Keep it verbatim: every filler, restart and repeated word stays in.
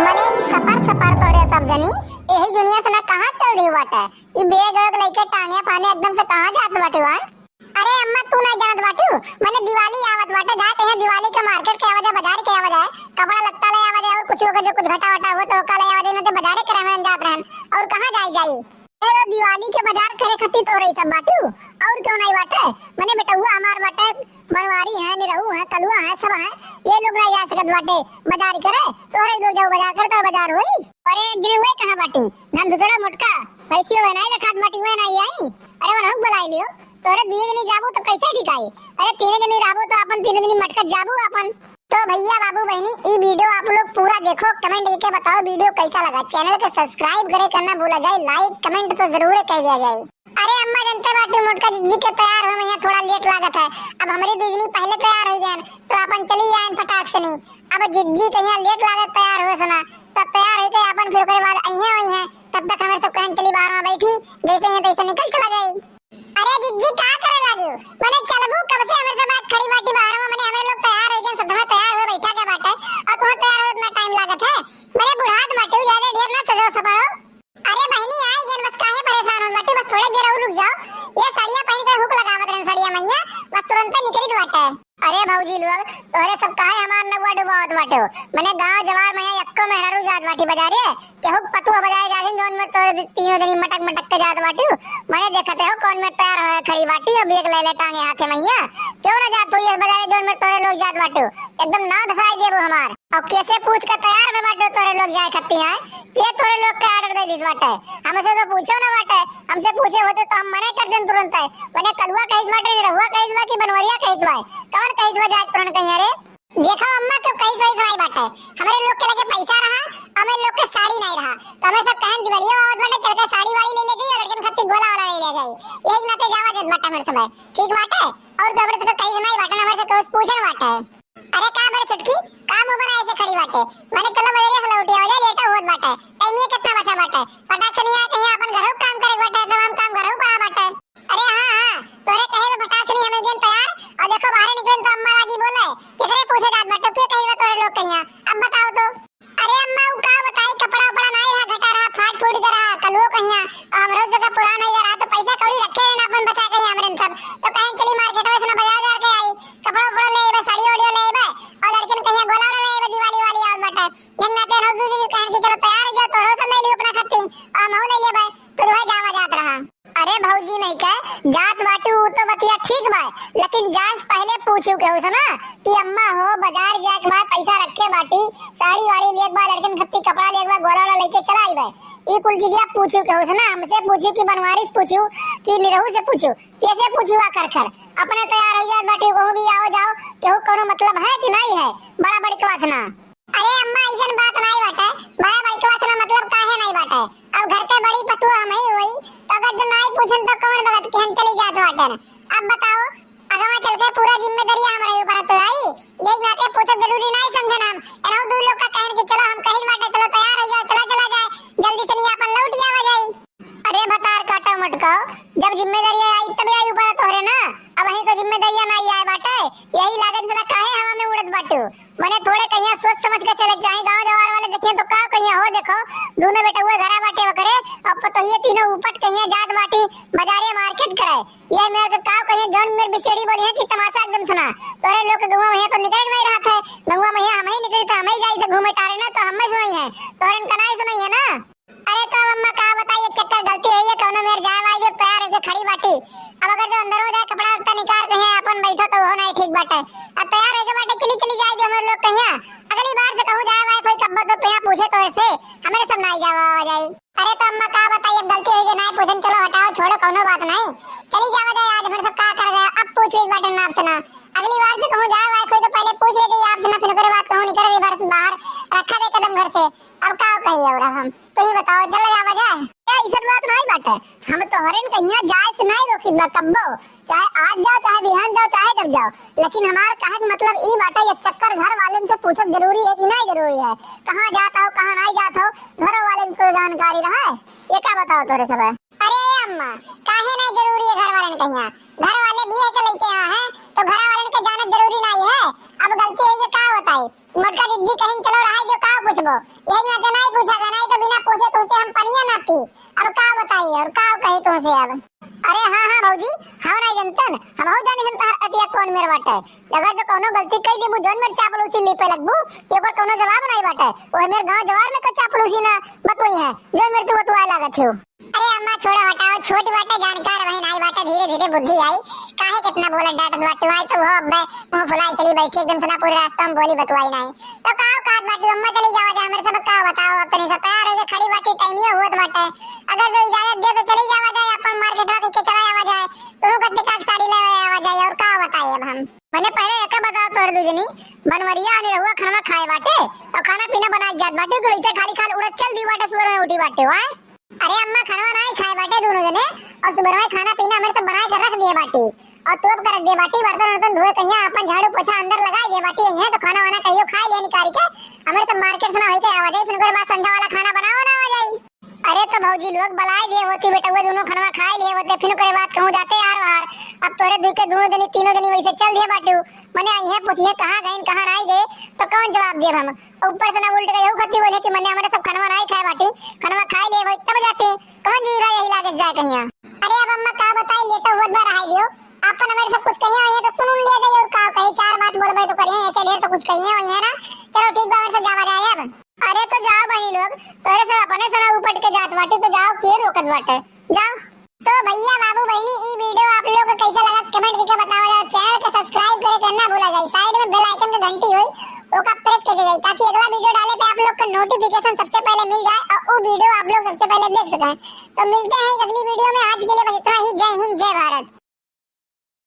मने ई सपर सपर तोरे सब जनी, एही दुनिया से ना कहाँ चल रही बाटे? ई बैग वैग लेके टांगे फाने एकदम से कहाँ जात बाटे वां? अरे अम्मा, तू ना जानत बाटू, मने दिवाली आवत बाटे, जाए कहीं दिवाली के मार्केट के आवा जाए, बाजार के आवा जाए, कपड़ा लत्ता ले आवा जाए, और कुछ ओकर जो कुछ घटा वटा हो तो ओका ले आवा जाए, ना तो बाजारे करे में जात रहन, और कहाँ जाई जाई? ए, दिवाली के बाजार करे खातिर तोरे सब बाटू, और क्यों नहीं बाटे? मने बेटउआ हमार बाटे, बनवारी है, निरहू है, कलुआ है, सब है, ये लोग नहीं जा सकत बाटे बाजार करे, तोरे लोग जाओ बाजार करे, तो बाजार होई। अरे एक दिन हुए कहाँ बाटी, नंद थोड़ा मोटका, पैसे हुए नहीं रखात बाटी, हुए नहीं आई। अरे वो बुलाई लियो, तोरे दुए जनी जाबू तो कैसे ठीक आई? अरे तीन जनी रहबू तो अपन तीन जनी मटकत जाबू अपन। तो भैया बाबू बहनी, ई वीडियो आप लोग पूरा देखो, कमेंट करके बताओ वीडियो कैसा लगा। चैनल के सब्सक्राइब करे करना भूला जाए, लाइक कमेंट तो जरूर कर दिया जाए। अरे अम्मा, जनते बाटी मोटका जिज्जी के तैयार हो में यहाँ थोड़ा लेट लागत है। अब हमरी दुजनी पहले तैयार हो गए तो अपन चली आए फटाक से नहीं। अब जिज्जी कहीं लेट लागत तैयार हो सुना, तब तैयार हो के अपन फिर ओकरे बाद अइहे वही है। तब तक हमें सब कहें चली बाहर में बैठी, जैसे ही तैसे निकल चला जाए। अरे जिज्जी का करे लागियो? मने चलबू कब से हमें सब आज खड़ी बाटी बाहर में, मने हमें लोग तैयार हो गए, सब तैयार हो बैठा के बाटे और तुम्हें तैयार हो इतना टाइम लागत है। मने बुढ़ात बाटी ज्यादा ढेर ना सजो सपरो। अरे बहिनी, आई गेन, बस काहे परेशान हो बाटी, बस थोड़े देर और रुक जाओ। ये साड़िया पहन के हुक लगावत रहन साड़िया मैया, बस तुरंते निकली बाटे। अरे भौजी लोग, तोहरे सब काहे हमार नगुआ डुबावत बाटे हो? मने गांव जवार में यक्को मेहरारू जात बाटी बाजारे, केहू पतुआ बाजारे जाथिन, जौन में तोहरे तीनों जनी मटक मटक के जात बाटी। मने देखत हो कौन में तैयार होए खड़ी बाटी, अब एक ले ले टांगे हाथे मैया। क्यों ना जात हो ये बाजारे जौन में तोहरे लोग जात बाटी? एकदम नाव धसाई देबो हमार। और कैसे पूछ के तैयार में बाटे तोरे लोग जाए खत्ती आए? के तोरे लोग के ऑर्डर दे दीत बाटे? हमसे तो पूछो ना बाटे, हमसे पूछे होते तो हम मने कर देन तुरंत है। मने कलुआ कहिस बाटे, निरहुआ कहिस बा कि बनवरिया कहिस बा? कौन कहिस बा जाए तुरंत कहीं? अरे देखो अम्मा, क्यों कहिस वही सवाई बाटे, हमरे लोग के लगे पैसा रहा, हमरे लोग के साड़ी नहीं रहा, तो हमें सब कहन दिवालियो आवत बाटे, चल के साड़ी वाड़ी ले ले जाई और लड़कन खत्ती गोला वाला ले ले जाई। यही नाते जावा जत बाटे हमारे समय, ठीक बाटे। और तो हमरे से कहिस नहीं बाटे, हमरे से कुछ पूछे ना बाटे। अरे का बरे छोटकी, का मुंह बनाए से खड़ी बाटे? मने चलो बजरिया से लौटी आवा जाए, लेटा होत बाटे। टाइम ये कितना बचा बाटे? फटाक से नहीं आए, कहीं अपन घरों काम करे बाटे, तमाम काम घरों पड़ा बाटे। अरे हाँ, हाँ, तोरे कहे में फटाक से नहीं हमें गेन तैयार। और देखो बाहर निकले तो अम्मा लागी बोले, केकरे पूछे जात बाटे, के कहे तोरे लोग कहिया? अब बताओ तो। अरे अम्मा, उ का बताई, कपड़ा उपड़ा नाई रहा, घटा रहा, फाट फूट के रहा, कलुओ कहिया, और हमरो जगह पुरान हो रहा, तो पैसा कौड़ी रखे रहे ना अपन बचा के हमरे सब, तो कहें चली मार्केट में से ना बाजार जाके आई, कपड़ा उपड़ा ले आइबे, साड़ी ओड़ी ले आइबे, और लड़किन कहिया गोला ले आइबे, दिवाली वाली आवत बाटे, दिन नाते नौ दू दिन कहन की चलो तैयार हो जाओ, तोरो सब ले लियो अपना खत्ती, और हमहू ले लेबे, तो दुहे जावा जात रहा। अरे भौजी नहीं के जात बाटी, उ तो बतिया ठीक बा, लेकिन जाए से पहले पूछू केहू से ना कि अम्मा हो, बाजार जाए के बाद पैसा रखे बाटी, साड़ी वाड़ी लिए के बाद लड़कन खत्ती कपड़ा लिए के बाद गोला वाला लेके चला आइबे। ई कुल चीजिया पूछू केहू से ना, हमसे पूछू कि बनवारी से पूछू कि निरहू से पूछू, कैसे पूछू आ कर कर? अपने तैयार हो जात बाटी, कहूँ भी आओ जाओ, केहू कोनो मतलब है कि नहीं है? बड़ा बड़कवा से ना। अरे अम्मा, ऐसन बात नाई बाटे, बड़ा बड़कवा से ना मतलब काहे नाई बाटे? अब घर के बड़ी पतोह हम ही होई, तो अगर जो नाई पूछन तो कौन बगत के हम चली जात बाटे? अब बताओ, अगवा चल के पूरा जिम्मेदारी हमारे ऊपर तो आई, यही नाते पूछब जरूरी नाई समझन हम। एनहु दू लोग का कहन कि चलो हम कहीं बाटे, चलो तैयार हो जाओ, चला चला जाए, जल्दी से नहीं अपन लौट आवा जाई। अरे भतार काटा मटकाओ, जब जिम्मेदारी आई तबे आई ऊपर तोहरे ना, अब वही तो जिम्मेदारियां ना आई आए बाटे, यही लागत जरा काहे हवा में उड़त बाटे। मने थोड़े कहिया सोच समझ के चले के चाही, गांव जवार वाले देखिए तो का कहिया हो, देखो दोनों बेटा हुए घरा बाटे वकरे, अब तो ये तीनों उपट कहिया जात बाटी बाजारे मार्केट करे, ये मेरे को का कहिया जौन मेरे बिचेड़ी बोली है कि तमाशा एकदम सुना, तोरे लोग के गौवा में तो निकल नहीं रहा था, गौवा में हम ही निकली था, हम ही जाई थे घूमे टारे ना तो हम ही सुनाई है, तोरे इनका नहीं सुनाई है ना। अरे तो अब अम्मा का बताई, एक चक्कर गलती हुई है, कौनो मेर जाए वाई जो तैयार होके खड़ी बाटी। अब अगर जो अंदर हो जाए, कपड़ा लत्ता निकाल के यहाँ अपन बैठो तो वो नहीं ठीक बाटे। अब तैयार होके बाटे, चली चली जाए जो हमारे लोग कहिया। अगली बार से कहूँ जाए वाई कोई कब्बत तो यहाँ पूछे तो ऐसे, हमारे सब नहीं जावा आ जाए। अरे तो अम्मा का बताई, अब गलती हुई है, नहीं पूछन, चलो हटाओ, छोड़ो, कौनो बात नहीं, चली जावा जाए। आज हमारे सब का कर गया, अब पूछ ली बाटे ना आपसे ना। अगली बार से कहूँ जाए वाई कोई तो पहले पूछ लेते आपसे ना, फिर ओकरे बाद कहूँ निकल गई बाहर, बाहर रखा दे कदम घर से। अब का कही और हम, तो ही बताओ, चला जावा जाए। ए, ऐसन बात नहीं बाटे, हम तोहरेन कहिया जाए से नहीं रोकी बा कब्बो, चाहे आज जाओ, चाहे बिहान जाओ, चाहे जब जाओ, लेकिन हमार कहे के मतलब ई बाटे, ये चक्कर घर वालेन से पूछब जरूरी है कि नहीं जरूरी है, कहाँ जात हो, कहाँ नहीं जात हो, घरों वालेन को जानकारी रहे, ये का बताओ तोरे सब है? अरे अम्मा, काहे नाहीं जरूरी है घर वालन के यहाँ? घर वाले बियाह के लइके यहाँ हैं, तो घर वालन के जानत जरूरी नाहीं है। अब गलती है ये का बताई? मोटका दीदी कहिन चलो रहाई दियो, का पूछबो? यही नाते नाहीं पूछा गया, नाहीं तो बिना पूछे तुमसे हम पनिया ना पी। अब का बताई और का कही तुमसे अब? अरे हाँ, हाँ भौजी, हम नाहीं जनतन, हमहू जानी हम तोहर अतिया कौन मेर बाटे। अगर जो कौनो गलती कई देबू, जौन मेर चापलूसी लिपे लगबू, कि ओकर कौनो जवाब नाहीं बाटे। ओह मेर गाँव जवार में का चापलूसी ना बतुई है, जौन मेर तू बतुआए लागत हो। अरे अम्मा छोड़ो हटाओ, छोटी बाटे जानकार वही नाहीं बाटे, धीरे धीरे बुद्धि आई। काहे कितना बोलत डांटत बाटे, आई तो वो अब्बे मुंह फुलाई चली बैठी, एकदम सुना पूरे रास्ता में बोली बतुआई नाहीं। तो का औकात बाटी अम्मा, चली जावा जाए, हमरे सब का बताओ, अब तनी सब तैयार होके खड़ी बाटी, टाइमियो हुअत बाटे। अगर जो इजाजत दे तो चली जावा जाए, अपन मार्केट में के चला जावा जाए, तू कत्ती का साड़ी ले आवा जाए, और का बताए अब हम। मने पहले एका बताओ तोहरे दुजनी, बनवरिया आ निरहुआ खनवा खाए बाटे, और खाना पीना बनाए जात बाटे, कि वैसे खाली खाल उड़त चल दी बाटे, सुबह में उठी बाटे, वाय? अरे अम्मा, खनवा नाहीं खाए बाटे दोनों जने, और सुबह में खाना पीना हमरे सब बनाए के रख दिए बाटी, और तोप के रख दिए बाटी, बर्तन वर्तन धोए कहिया, अपन झाड़ू पोछा अंदर लगाए दिए बाटी, यहीं तो खाना वाना कहियो खाए लिया निकाल के, हमरे सब मार्केट से ना होई के आवा जाई, फिर ओकरे बाद संझा वाला खाना बनाओ ना आवा जाई। अरे तो भौजी लोग बलाए दिए होती बेटा, वो दोनों खनवा खाए लिए होते, फिर ओकरे बाद कहूँ जाते यार वार। अब तोरे दुई के दोनों जनी तीनों जनी वैसे चल दिए बाटू, मने आई है पूछिए कहाँ गइन कहाँ नाहीं गए, तो कौन जवाब दिए हम? ऊपर से ना उल्ट गए, यहू खत्ती बोले कि मने हमरे सब खनवा नाहीं खाए बाटी, खनवा खाए लिए वही तब जाते, कौन जी रहा यही लागे जाए कहिया? अरे अब अम्मा का बताई, लेटा हुआ बार आई दियो, अपन हमरे सब कुछ कहिए हुई है तो सुन उन लिया जाए, और का कही, चार बात बोलबे तो करिए, ऐसे ढेर तो कुछ कहिए हुई है ना। चलो ठीक बा, हमरे सब जावा जाए अब। अरे तो जाओ बहिनी लोग, तोरे सब अपने से ना उपट के जात बाटे, तो जाओ, के रोकत बाटे, जाओ। तो भैया बाबू बहिनी, ई वीडियो आप लोग के कैसा लगा कमेंट करके बतावा जाओ, चैनल के सब्सक्राइब करे के ना भूला जाए, साइड में बेल आइकन के घंटी होई ओका प्रेस करके जाए, ताकि अगला वीडियो डाले पे आप लोग को नोटिफिकेशन सबसे पहले मिल जाए और वो वीडियो आप लोग सबसे पहले देख सकें। तो मिलते हैं अगली वीडियो में, आज के लिए बस इतना ही। जय हिंद, जय भारत।